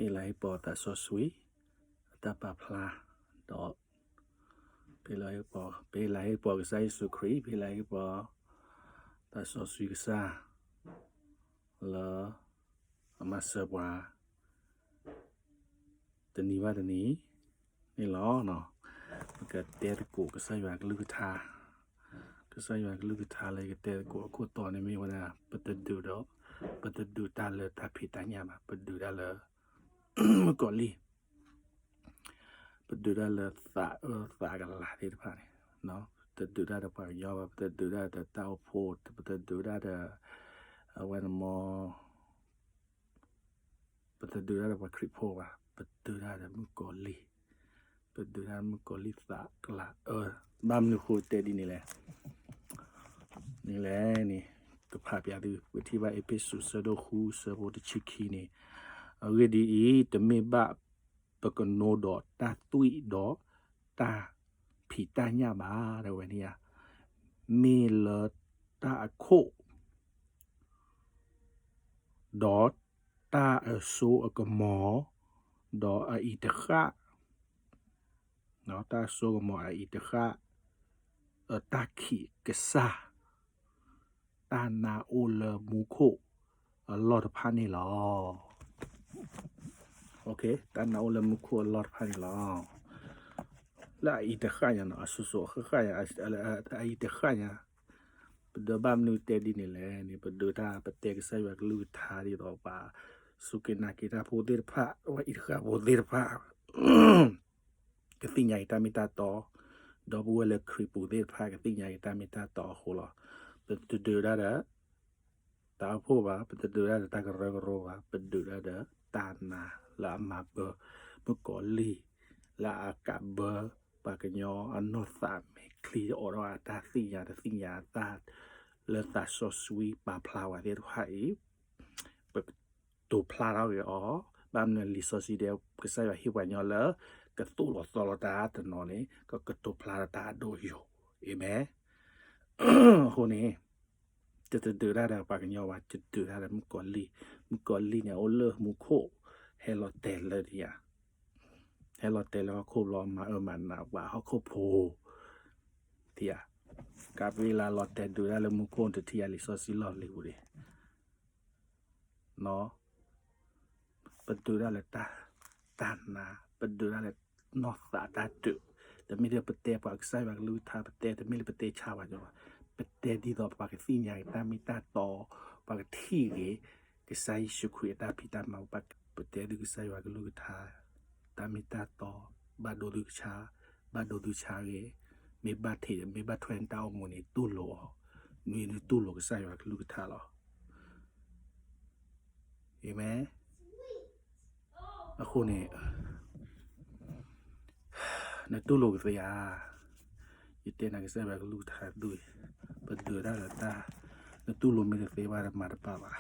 ဟ့ၣ်လၤဟ့ၣ်ပှၤသးစီဆှံ အတၢ်ပာ်ဖျါ ဒီး ဟ့ၣ်လၤဟ့ၣ်ပှၤ ပဟ့ၣ်လၤဟ့ၣ်ပှၤကစၢ်ယ့ၣ်ၡူးခရံာ် ပဟ့ၣ်လၤဟ့ၣ်ပှၤ သးစီဆှံကစၢ် လၢ အမၤစၢၤပှၤ တနံၤဘၣ်တနံၤ န့ၣ်လီၤ. ပကတဲသကိးကစၢ်ယွၤကလုၢ်ကထါ, ကစၢ်ယွၤကလုၢ်ကထါလၢယကတဲသကိးအခိၣ်တီန့ၣ်မ့ၢ်ဝဲဒၣ် ပတဒုးဒီး ပတဒုးတၢ်လၢတၢ်ဖံးတၢ်ညၣ်ဘၣ်, ပဒုးတၢ်လၢ မုၣ်ကီၤလံၢ်, ပဒုးတၢ်လၢသးအၢသးကလၤသ့ၣ်တဖၣ်န့ၣ်, ပတဒုးတၢ်ဒီးပှၤကညီဘၣ်, ပတဒုးတၢ်ဒီးတၢ်အိၣ်ဖှိၣ်, ပတဒုးတၢ်ဒီး အဝဲန့ၣ်မ့ၢ် ပတဒုးတၢ်ဒီးပှၤခရံာ်ဖိဘၣ်, ပဒုးတၢ်ဒီးမုၣ်ကီၤလံၢ်, ပဒုးတၢ်မုၣ်ကီၤလံၢ်သးကလၤအၢ, ဘၣ်မနုၤဃိတဲဒ်န့ၣ်လဲၣ်, န့ၣ်လဲၣ်န့ၣ် ကဖးပၠးသု ပထံၣ်ဘၣ်အ့းဖ့းစူး ဆၢဒိၣ်ဃု ဆၢဖိတဆံခံန့ၣ်, အဂ့ၢ်ဒ်အံၤ, တမ့ၢ်ဘၣ်ပကနိဒီးတၢ်သွံၣ်ဒီးတၢ်ဖံးတၢ်ညၣ်ဘၣ်, တဲဝဲန့ၣ်ဧါ, မ့ၢ်လၢတၢ်အခိၣ် ဒီးတၢ်အစိအကမီၤ, ဒီးအအံၤတဃၣ်, တၢ်စိကမီၤအအံၤတဃၣ်, အတၢ်ခံးကစၢ်, တၢ်နါအိၣ်လၢမူခိၣ်အလီၢ်တဖၣ်န့ၣ်လီၤ. တၢ်နါအိၣ်လၢမူခိၣ်အလီၢ်တဖၣ်န့ၣ်လီၤ. လၢအအံၤတဃၣ်ညါနီၤ, အစိၤစိၤအဃၣ်ဃၣ်ညါ, အအံၤတဃၣ်ညါ, ပဒုးဘၣ်မနုၤတဲဒ်န့ၣ်လဲၣ်န့ၣ်, ပဒုးတၢ်ပတဲကစၢ်ယွၤကလုၢ်ကထါဒ်သိးပှၤစူၢ်က့ၤနာ်က့ၤတၢ်ဖိသ့ၣ်တဖၣ်, ပှၤအံးတဃၣ်ဖိသ့ၣ်တဖၣ် ကသ့ၣ်ညါအံၤတၢ်မ့ၢ်တၢ်တီ, ဒီပုၢ်ဝဲၢ်လၢခရံာ်ပူၤသ့ၣ်တဖၣ် ကသ့ၣ်ညါအံၤတၢ်မ့ၢ်တၢ်တီအဃိလီၤ. ပတဒုးတၢ်ဒီး တၢ်အိၣ်ဖှိၣ်ဘၣ်, ပတဒုးတၢ်ဒီးတၢ်ကရၢကရိဘၣ်, ပဒုးတၢ်ဒီးတၢ်နါလၢအမၤဘၢမုၣ်ကီၤလံၢ်, လၢအကးဘၢပှၤကညီအနီၢ်သးမဲာ်ချံ အိးထီၣ်အတၢ်သ့ၣ်ညါတသ့ၣ်ညါအသး လၢသးစီဆှံပာ်ဖျါဝဲသ့ၣ်တဖၣ်အံၤ, ပကတိၤဖျါထီၣ်က့ၤအီၤ, ဘၣ်မနုၤလံာ်စီဆှံတဲ ကစၢ်ယွၤဟ့ၣ်ပှၤကညီလၢ ကသိၣ်လီၤသီလီၤတၢ်တနီၤန့ၣ် ကကတိၤဖျါထီၣ်တၢ်အဒိအယိာ်, အၤမ့ၣ်. အဃိန့ၣ် တတဒုးတၢ်ဒီးပှၤကညီဘၣ်, တဒုးတၢ်ဒီးမုၣ်ကီၤလံၢ်, မုၣ်ကီၤလံၢ်န့ၣ် အိၣ်လၢမူခိၣ်, ဟဲလီၤတဲာ်လၢဒံးဧါ, ဟဲလီၤတဲာ်လၢဟီၣ်ခိၣ်ဘျီ မၤအၢမၤနးပှၤဟီၣ်ခိၣ်ဖိ ထံၣ်ဧါ, ကးပ့လၢလီၤတဲာ်ဒုးတၢ်လၢမူခိၣ် တထံၣ်ဧါလံာ်စီဆှံလီၢ်လံၤပူၤန့ၣ် ပဒုးတၢ်လၢတၢ်, တၢ်နါ, ပဒုးတၢ်လၢနီၢ်သးတၢ်ဒုး, တမ့ၢ်လၢပတဲပှၤကစၢ်ယွၤကလုၢ်ကထါ ပတဲ, တမ့ၢ်လၢပတဲဆါပှၤကညီဘၣ်, ပတဲဒ်သိးပှၤကသ့ၣ်ညါက့ၤတၢ်မ့ၢ်တၢ်တီ, ပှၤကထံၣ်က့ၤ ကစၢ်ယ့ၣ်ၡူးခရံာ်အတၢ်ဖံးတၢ်မၤ, ပတဲသုကစၢ်ယွၤကလုၢ်ကထါ, တၢ်မ့ၢ်တၢ်တီ, ဘၣ်ဒိသုကဆါ, ဘၣ်ဒိသုဆါဂ့ၤ, မ့ၢ်ဘၣ်ထဲ, မ့ၢ်ဘၣ်ထွဲနတၢ်အိၣ်မူန့ၣ် တူၢ်လိာ်အီၤ, နတူၢ်လိာ်ကစၢ်ယွၤကလုၢ်ကထါလီၤ. အၤမ့ၣ်. အဃိန့ၣ် နတူၢ်လိာ်ကသ့ဧါ. ယတဲနၤကစၢ်ယွၤကလုၢ်ကထါဒ်အံၤ, ပဒုးတၢ်လၢတၢ်, နတူၢ်လိာ်မ့ၢ်တသ့ဘၣ် တမၤတဘၣ်ဘၣ်.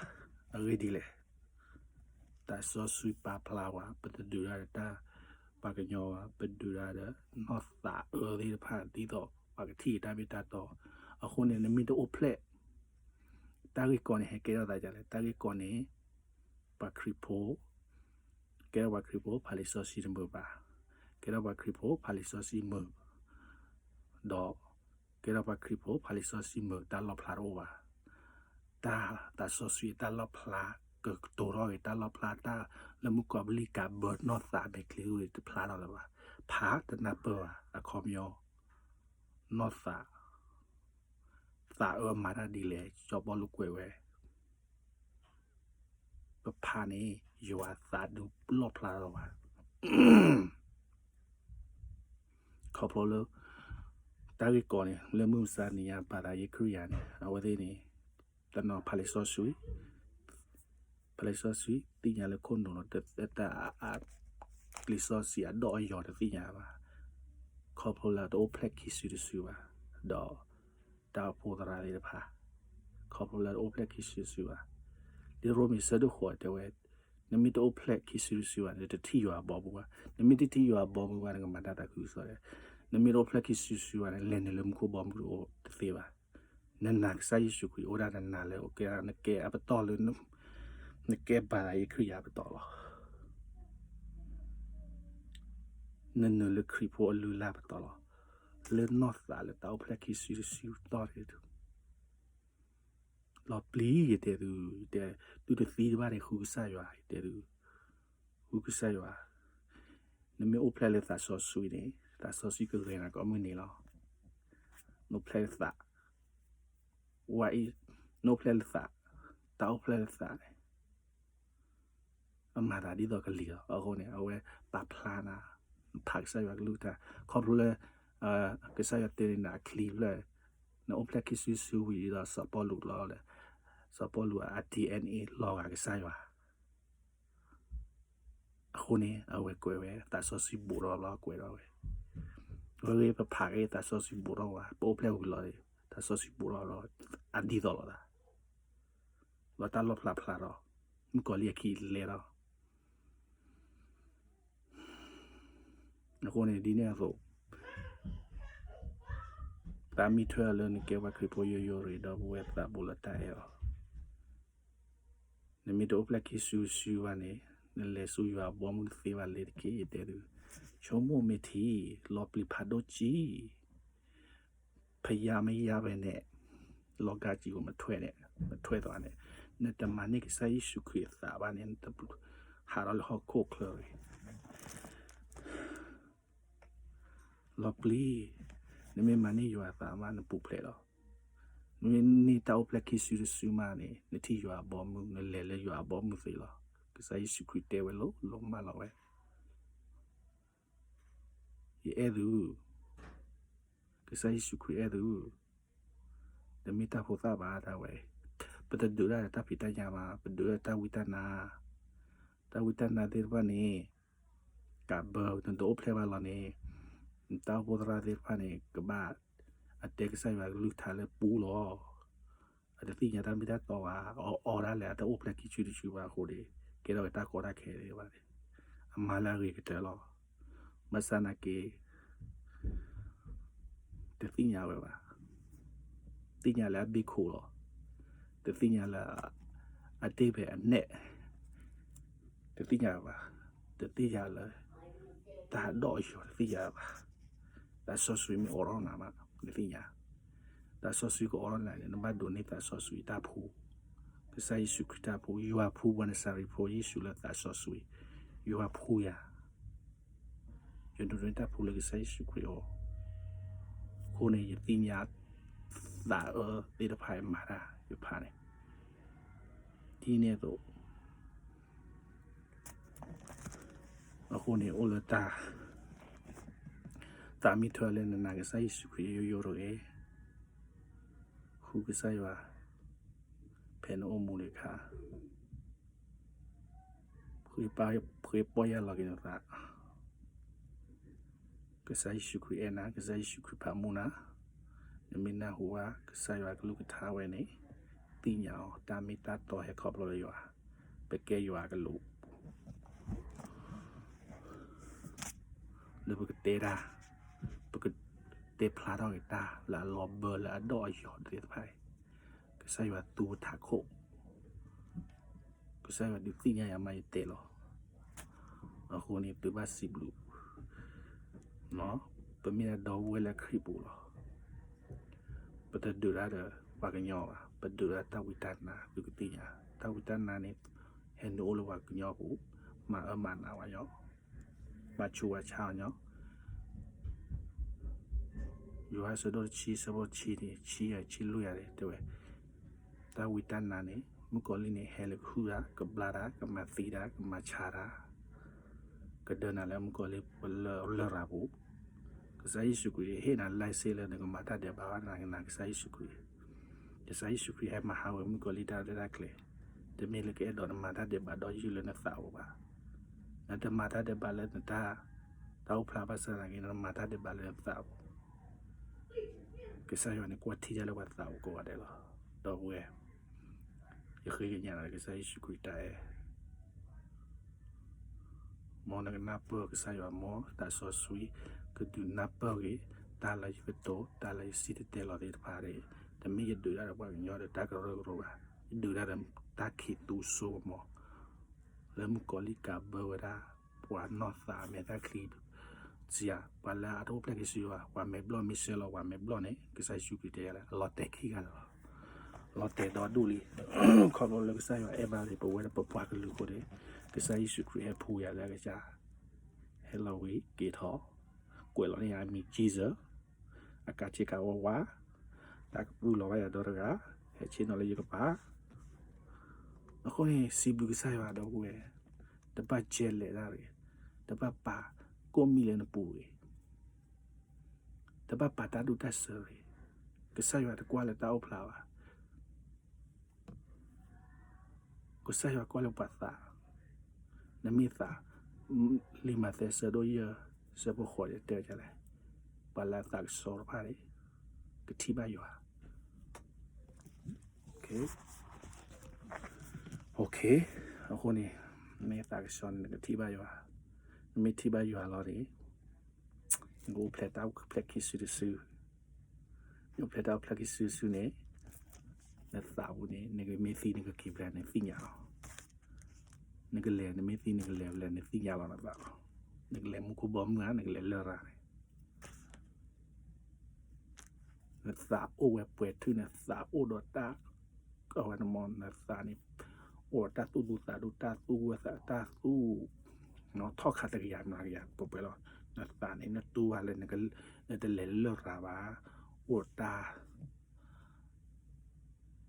အဂ့ၢ်ဒ်လဲၣ်. သးစီဆှံပာ်ဖျါဝဲ, ပတဒုးတၢ်ဒီးတၢ်ပှၤကညီဘၣ်, ပဒုးတၢ်ဒီးနီၢ်သးအၢသ့ၣ်တဖၣ် ဒ်သိးပှၤကထံၣ်တၢ်မ့ၢ်တၢ်တီ. အဃိန့ၣ် နမ့ၢ်တအိၣ်ဖျဲၣ် တၢ်ဂ့ၢ်ကီန့ၣ် ဟဲကဲထီၣ်သးဒ်လဲၣ်. တၢ်ဂ့ၢ်ကီန့ၣ် ပှၤခရံာ်ဖိ, ကဲထီၣ်ပှၤခရံာ်ဖိ ဖးလံာ်စီဆှံတမုာ်ဘၣ်. ကဲထီၣ်ပှၤခရံာ်ဖိ ဖးလံာ်စီဆှံမုာ်, ဒီးကဲထီၣ်ပှၤခရံာ်ဖိ ဖးလံာ်စီဆှံမုာ် တၢ်လီၣ်ဖျါတအိၣ်ဘၣ်. တၢ်သးစီဆှံအတၢ်လီၣ်ဖျါ ကကတိၤထီၣ်က့ၤ တၢ်လီၣ်ဖျါ တၢ်လၢမုၣ်ကီၤလံၢ်ကးဘၢနီၢ်သးမဲာ်ချံတဖျါထီၣ်လၢၤဘၣ်. ဖးတနၢ်ပၢၢ်ဘၣ်. အခီပညီ နီၢ်သး သးအၢမၤတၢ်ဒ်လဲၣ် စီၤပီလူးကွဲးဝဲ, ပဖးန့ၣ် ယွၤသးဒုးလီၣ်ဖျါထီၣ်ဘၣ်. ခီဖျိလၢ တၢ်ဂ့ၢ်ကီန့ၣ် လၢမုၢ်မဆါနံၤညါ ဘၣ်သးယ့ခရံာ်ယၤန့ၣ် အဝဲသ့ၣ်န့ၣ် တနီၤဖးလံာ်စီဆှံ ဖးလံာ်စီဆှံ သ့ၣ်ညါလၢခိၣ်နူာ်လီၤ. တၢ်အ လံာ်စီဆှံအဒီၣ်အယီၤတသ့ၣ်ညါဘၣ်. ခီဖျိလၢတအိၣ်ဖျဲၣ်ခံစုတစုဘၣ်. ဒီးတၢ်အိၣ်ဖှိၣ်သရၣ်သ့ၣ်တဖၣ် ခီဖျိလၢတအိၣ်ဖျဲၣ်ခံစုတစုဘၣ်. လံာ်ရိမ့ၤဆၢဒိၣ်ဃိးတဲဝဲ, နမ့ၢ်တအိၣ်ဖျဲၣ်ခံစုတစုဘၣ်န့ၣ် နတထံၣ်ယွၤအဘီမုၢ်ဘၣ်. နမ့ၢ်တထံၣ်ယွၤအဘီမုၢ်ဘၣ် နကမၤတၢ်သးခုကစီၣ်ဒဲး. နမ့ၢ်တအိၣ်ဖျဲၣ်ခံစုတစုဘၣ်န့ၣ် လဲၤနုာ်လၢမူခိၣ်ဘီမုၢ်တအိၣ်တသ့ဘၣ်. နနာ်ကစၢ်ယ့ၣ်ၡူးခရံာ်အိၣ်ဒၣ်နၤလၢ နကဲအပတီၢ်လၢ နကဲဘၣ်သးယ့ခရံာ်ယၤအပတီၢ်လီၤ. နနုာ်လၢခရံာ်ဖိအလုၢ်အလၢ်ပတီၢ်လီၤ. လၢနီၢ်သးလၢတၢ်အိၣ်ဖျဲၣ်ခံစုတစုတီၢ်န့ၣ် လီၤပျံၤယတဲသု, ယတဲ, သုတသံတဘၣ်န့ၣ် ဃုကစၢ်ယွၤ, ယတဲသု, ဃုကစၢ်ယွၤ, နမ့ၢ်အိၣ်ဖျဲၣ်လၢသးစီဆှံန့ၣ် သးစီဆှံကဂဲၤနၤကိးမုၢ်နံၤလီၤ. နအိၣ်ဖျဲၣ်လၢသး, ဝဲအံၤ, နအိၣ်ဖျဲၣ်လၢသး, တၢ်အိၣ်ဖျဲၣ်လၢသးန့ၣ် အမၤသးဒ်သိးကလံၤလီၤ. အဃိန့ၣ် အဝဲပာ်ဖျါနၤ, နဖးကစၢ်ယွၤကလုၢ်ကထါ, ခီဖျိလၢ ကစၢ်ယွၤတဲန့ၣ်နၤအချံဖျၢၣ်, နအိၣ်ဖျဲၣ်ခံစုတစုဝံၤဒီးစီၤပီလူးလီၤ, စီၤပီလူးအ DNA လီၤဂာ်ကစၢ်ယွၤ. အဃိန့ၣ် အဝဲကွဲးဝဲ သးစီဆှံဘူးထီၣ်လီၤ ကွဲးထီၣ်ဝဲ, အဝဲပဖးက့ၤသးစီဆှံဘူးထီၣ်ဝဲ ပအိၣ်ဖျဲၣ်ဝံၤလီၤ, သးစီဆှံဘူးထီၣ်လီၤ, အဒ်သိးလိာ်သး လီၤတၢ်လီၣ်ဖျါဖျါထီၣ်, မုၣ်ကီၤလံၢ်အခံလဲၤထီၣ်. အဃိန့ၣ် ဒ်န့ၣ်အသိး သးမံထွဲအီၤလၢနကဲပှၤခရံာ်ဖိယိယိရ့ၣ် ဒီပုၢ်ဝဲၢ်သးဘိလၢတၢ်အဲၣ်အီၤ, နမ့ၢ်တအိၣ်ဖျဲၣ်ခံစုတစုဘၣ်န့ၣ် နလဲၤဆူယွၤအဘီအမုၢ်တသ့ဘၣ်လ့ၤတက့ၢ် ယတဲသု, ဆိကမိၣ်မ့ၢ်ထံ လီၤပျံၤဖးဒိၣ်ကံ ဖယါမယါဝဲန့ၣ်, လီၤဂာ်ကံအိၣ်မထွဲန့ၣ်, မထွဲသးန့ၣ်, နတမၤန့ၢ်ကစၢ်ယ့ၣ်ၡူးခရံာ်အသးဘၣ်န့ၣ် နတဟးထီၣ်လၢဟီၣ်ခိၣ်ချၢရ့ၣ်. လီၤပျံၤ, နမ့ၢ်မၤန့ၢ်ယွၤအသးမး နပူၤဖျဲးလီၤ. နမ့ၢ်န့ၢ်တၢ်အိၣ်ဖျဲၣ်ခံစုတစုမးန့ၣ် နထံၣ်ယွၤအဘီအမုၢ်, နလဲၤလၢယွၤအဘီအမုၢ်သ့လီၤ. ကစၢ်ယ့ၣ်ၡူးခရံာ်တဲဝဲလိၤလိၤမးလီၤဝဲ ယအဲၣ်သု, ကစၢ်ယ့ၣ်ၡူးခရံာ်အဲၣ်သု, တမ့ၢ်တၢ်ဖိသၣ်ဘၣ်တၢ်ဝဲ, ပတဒုးတၢ်ဒီးတၢ်ဖံးတၢ်ညၣ်ဘၣ်, ပဒုးတၢ်ဒီးတၢ်ဝံတၢ်နါ, တၢ်ဝံတၢ်နါသ့ၣ်တဖၣ်န့ၣ် ကးဘၢ နတအိၣ်ဖျဲၣ်ဘၣ်လီၤန့ၣ်, နတၢ်အိၣ်ဖှိၣ်သရၣ်သ့ၣ်တဖၣ်န့ၣ် ကဘၣ်အတဲကစၢ်ယွၤကလုၢ်ကထါလၢပူလီၤ. အတသ့ၣ်ညါတၢ်မ့ၢ်တၢ်တီဘၣ်, အအီဒၣ်လဲာ်အတအိၣ်ဖျဲၣ်ခံစုတစုဘၣ်အဃိန့ၣ် ကဲထီၣ်က့ၤတၢ်ကီတၢ်ခဲဒံးဘၣ်န့ၣ်, အမၤလၢအဂ့ၤကတၢၢ်လီၤ. ဘၣ်ဆၣ်နာ်က့ တသ့ၣ်ညါဝဲဘၣ်, သ့ၣ်ညါလၢအဘ့ၣ်ခိၣ်လီၤ, တသ့ၣ်ညါလၢ အတ့ၢ်ဖဲအနဲၣ်, တသ့ၣ်ညါဘၣ်, တသ့ၣ်ညါလၢ တၢ်ဒိၣ်အယိာ်တသ့ၣ်ညါဘၣ်. သးစီဆှံမ့ၢ်အိးထီၣ်နၤမး နသ့ၣ်ညါ, သးစီဆှံကအိးထီၣ်နၤန့ၣ် နဘၣ်ဒိးန့ၢ်သးစီဆှံတၢ်ဖှူ, ကစၢ်ယ့ၣ်ၡူးခရံာ်တၢ်ဖှူ, ယွၤဖှူပှၤနစၤရ့းဖိယ့ၣ်ၡူးလၢသးစီဆှံ, ယွၤဖှူယၤ ယဒိးန့ၢ်တၢ်ဖှူလၢကစၢ်ယ့ၣ်ၡူးခရံာ်အအိၣ်, အဃိန့ၣ် ယသ့ၣ်ညါ သးအၢသ့ၣ်တဖၣ်အမၤတၢ်ယဖးန့ၣ်, ဒ်န့ၣ်အသိး အဃိန့ၣ် အိၣ်လၢတၢ် သးမံထွဲလၢနနာ်ကစၢ်ယ့ၣ်ၡူးခရံာ်ယိယိတဂ့ၤ, ဃုကစၢ်ယွၤ ဖဲနအိၣ်မူဒံးအခါ ဃ့ပီၢ်ယၢ်လီၤက့ၤနသး, ကစၢ်ယ့ၣ်ၡူးခရံာ်အဲၣ်နၤ, ကစၢ်ယ့ၣ်ၡူးခရံာ်ဖးမူနၤ, နမ့ၢ်နၢ်ဟူဘၣ်ကစၢ်ယွၤကလုၢ်ကထါဝဲန့ၣ်, သ့ၣ်ညါအီၤ တၢ်မ့ၢ်တၢ်တီဟဲခီဖျိလၢယွၤ, ပကဲယွၤအကလူး လၢပကတဲတၢ်, ပကတဲဖျါထီၣ်က့ၤတၢ်လၢအလီၤဘၢလၢအဒိၣ်အယိာ်သ့ၣ်တဖၣ်, ကစၢ်ယွၤသူပထးခိၣ်, ကစၢ်ယွၤဒုးသ့ၣ်ညါယၤမးယတဲလီၤ. အဃိန့ၣ် သုဘၣ်စံးဘျုး, ပမ့ၢ်ဒၣ်ဒီပုၢ်ဝဲၢ်လၢခရံာ်ပူၤလီၤ. ပတဒုးတၢ်ဒီးပှၤကညီဘၣ်, ပဒုးတၢ်တၢ်ဝံတၢ်နါ သုကသ့ၣ်ညါ, တၢ်ဝံတၢ်နါန့ၣ် ဟဲနုာ်အိၣ်လၢပှၤကညီပူၤ, မၤအၢမၤနးဝဲညီ, မၤဆူးဝဲဆါဝဲညီ, ယိၤဟၣ်အဆၢဒိၣ်တဆံ အဆၢဖိတဆံန့ၣ် ဆံယၤဆံလွံၢ်ယၤန့ၣ် တဲဝဲ, တၢ်ဝံတၢ်နါန့ၣ် မုၣ်ကီၤလံၢ်န့ၣ် ဟဲလၢကဟုၣ်တၢ်, ကဘျါတၢ်, ကမၤသံတၢ်, ကမၤဆါတၢ်, ကဒၢနၤလၢမုၣ်ကီၤလံၢ်လၢရၤပူၤ, ကစၢ်ယ့ၣ်ၡူးခရံာ်ဟ့ၣ်နၤ license လၢနကမၤတၢ်ဒဲးဘးဘၣ် နကနာ်ကစၢ်ယ့ၣ်ၡူးခရံာ်, ကစၢ်ယ့ၣ်ၡူးခရံာ်ဟဲမၤဟးဂီၤမုၣ်ကီၤလံၢ်တၢ်ရဲၣ်တၢ်ကျဲၤ, တမ့ၢ်လၢကအဲၣ်ဒိးနမၤတၢ်ဒဲးဘးဒီးယုၢ်လၢနသးပူၤဘၣ်. နတမၤတၢ်ဒဲးဘးလၢနတၢ်, တၢ်အိၣ်ဖျါဘၣ်ဆၣ်သနာ်က့ နမၤတၢ်ဒဲးဘးလၢနသးပူၤ, ကစၢ်ယွၤန့ၣ်ကွၢ်ထံတၢ်လၢပှၤသးပူၤကိးဂၤဒဲးလီၤ. ဒီပုၢ်ဝဲၢ်, ယဃ့ကညးလၢကစၢ်ယ့ၣ်ၡူးခရံာ်တၢ်အဲၣ် မ်နကနၢ်ပၢၢ်ကစၢ်ယွၤ, မ်သးစီဆှံ ကဒုးနၢ်ပၢၢ်က့ၤ တၢ်လၢယကတိၤ, တၢ်လၢယစံၣ်တဲၤတဲလီၤသ့ၣ်တဖၣ်န့ၣ်, တမ့ၢ်ယဒုးတၢ်ဒီးပှၤကညီဒီးတၢ်ကရၢကရိဘၣ်, ယဒုးတၢ်ဒီးတၢ်ခံးသူစိကမီၤ, လၢမုၣ်ကီၤလံၢ်ကးဘၢဝဲဒၣ် ပှၤနီၢ်သးမဲာ်ချံ, စံးယၤ ပှၤလၢအတအိၣ်ဖျဲၣ်ခံစုတစုဘၣ် ပှၤမဲာ်ဘျီၣ်မ့ၢ်ဆှၢလီၤ ပှၤမဲာ်ဘျီၣ်န့ၣ် ကစၢ်ယ့ၣ်ၡူးခရံာ်တဲယၤလၢ လီၤတဲာ်ခံဂၤလီၤ. လီၤတဲာ်ဒီဒူၣ်လံ. ခီဖျိလၢကစၢ်ယွၤအဲၣ်ဘၣ်န့ၣ် ပဝဲဒၣ်ပပှၤကလုာ်အဃိန့ၣ် ကစၢ်ယ့ၣ်ၡူးခရံာ်ဟဲဖှူယၤလၢအကစၢ် ဟဲလီၤဝံၤက့ၤထီၣ် ကွဲးလီၤန့ၢ်ယၤအမံၤ Jesus အကးဆ့ကၤဝါဝါ တၢ်ကပုာ်လီၤဘၣ်ယၤဒီတဂၤ ဟဲဆ့ၣ်နီၤလၢယကပၤ အဃိန့ၣ် စံးဘျုးကစၢ်ယွၤဒီပုၢ်ဝဲၢ်, တဘၣ်ကဲလဲၣ်တၢ်တဂ့ၤ, တဘၣ်ပာ်ကိးမံၤလၢနပူၤတဂ့ၤ, တဘၣ်ပာ်တၢ်ဒိၣ်တၢ်စၢၤတဂ့ၤ, ကစၢ်ယွၤတကွၢ်လၢတၢ်အိၣ်ဖျါဘၣ်. ကစၢ်ယွၤကွၢ်လၢပှၤသး, နမ့ၢ်သး, လံာ်မးသဲဆၢဒိၣ်ယဲၢ် ဆၢဖိဃိးတဲဝဲဒ်လဲၣ်, ပှၤလၢအသးကဆှီတဖၣ်န့ၣ် ကထံၣ်ဘၣ်ယွၤ. Okay, အဃိန့ၣ် မ့ၢ်သးကဆှီန့ၣ် နကထံၣ်ဘၣ်ယွၤ, နမ့ၢ်ထံၣ်ဘၣ်ယွၤလီၤန့ၣ် နကအိၣ်ဖျဲၣ်တၢ်အိၣ်ဖျဲၣ်ခံစုတစု, နအိၣ်ဖျဲၣ်တၢ်အိၣ်ဖျဲၣ်ခံစုတစုန့ၣ် နသးပူၤန့ၣ် နကမ့ၢ်သံနကက့ၤဘျဲၣ် နသ့ၣ်ညါလီၤ. နကလဲၤ နမ့ၢ်သံနကလဲၤဘျဲၣ် နသ့ၣ်ညါလီၤနသးလီၤ. နကလဲၤမူခိၣ်ဘီမုၢ်ဧါ နကလဲၤလရာ်န့ၣ် နသးအိၣ်ဝဲပှဲၤထုး နသးအိၣ်ဒီးတၢ်, အဝဲန့ၣ်မ့ၢ်နသးန့ၣ် အိၣ်ဒီးတၢ်သူၣ်ဒူသးဒူ တၢ်သူၣ်ဝဲသး တၢ်သူၣ်, ထီၣ်ခးတကယၤမၤကယၤပှဲၤပှဲၤလီၤ. နသးန့ၣ် နတူၢ်ဘၣ်လၢ နတလဲၤလရာ်ဘၣ်, အိၣ်ဒီးတၢ်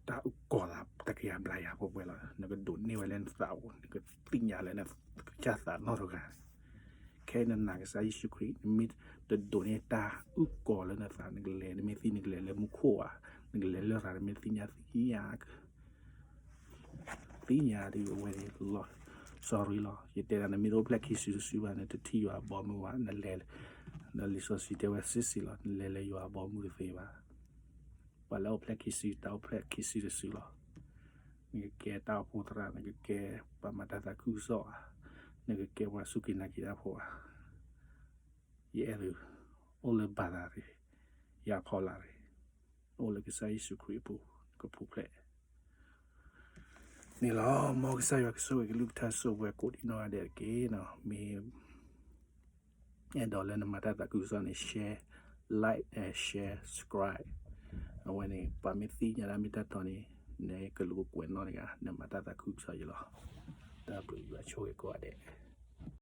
တၢ်အုၣ်ကီၤသးတကယၤဘျးယၤပှဲၤပှဲၤလီၤ. နကဒိးန့ၢ်ဝဲလၢနသးအိၣ် နကသ့ၣ်ညါလၢနကစၢ်သးနီတဂၤ, ခဲအံၤနနာ်ကစၢ်ယ့ၣ်ၡူးခရံာ် နမ့ၢ်တဒိးန့ၢ်တၢ်အုၣ်ကီၤလၢနသး နကလဲၤ နမ့ၢ်သံနကလဲၤလၢမူခိၣ်ဧါ, နကလဲၤလရာ် နမ့ၢ်သ့ၣ်ညါသ့ၣ်ညါ သ့ၣ်ညါဒ်အဝဲန့ၣ်လီၤ. Sorry လီၤ. ယတဲဒၣ် နမ့ၢ်တအိၣ်ဖျဲၣ်ခံစုတစုဘၣ် နတထံၣ်ယွၤအဘီမုၢ်ဘၣ်, နလဲၤ, ဒီးလံာ်စီဆှံတဲဝဲစ့ၢ်စ့ၢ်လီၤ, နလဲၤလၢယွၤအဘီမုၢ်တသ့ဘၣ်. ပှၤလၢအအိၣ်ဖျဲၣ်ခံစု တၢ်အိၣ်ဖျဲၣ်ခံစုတစုလီၤ. နကကဲတၢ်အိၣ်ဖှိၣ်သရၣ်, နကကဲပှၤမၤတၢ်သးခုကစီၣ်ဧါ, နကကဲပှၤစူၢ်က့ၤနာ်က့ၤတၢ်ဖိဧါ, ယအဲၣ်သု, အိၣ်လၢဘၣ်သးတဂ့ၤ, ယၤဖီလာ်တဂ့ၤ, အိၣ်လၢကစၢ်ယ့ၣ်ၡူးခရံာ်အပူၤ ကပူၤဖျဲးန့ၣ်လီၤ. မ်ကစၢ်ယွၤကဆိၣ်ဂ့ၤကလုၢ်ကထါ ဆိၣ်ဂ့ၤပှၤကိးဒံးနီၢ်ဂၤဒဲးတက့ၢ်. မ့ၢ်အဲၣ်ဒိးလၢနမၤတၢ်သးခုကစီၣ်န့ၣ် share, like and share, subscribe. အဝဲန့ၣ် ပှၤမ့ၢ်သ့ၣ်ညါတၢ်မ့ၢ်တၢ်တီန့ၣ် နကလူၤကွဲးနီၣ်တဂၤ နမၤတၢ်သးခုကစီၣ်ယလီၤ. တၢ်ဘျုးယွၤဆိၣ်ဂ့ၤကိးဂၤဒဲး.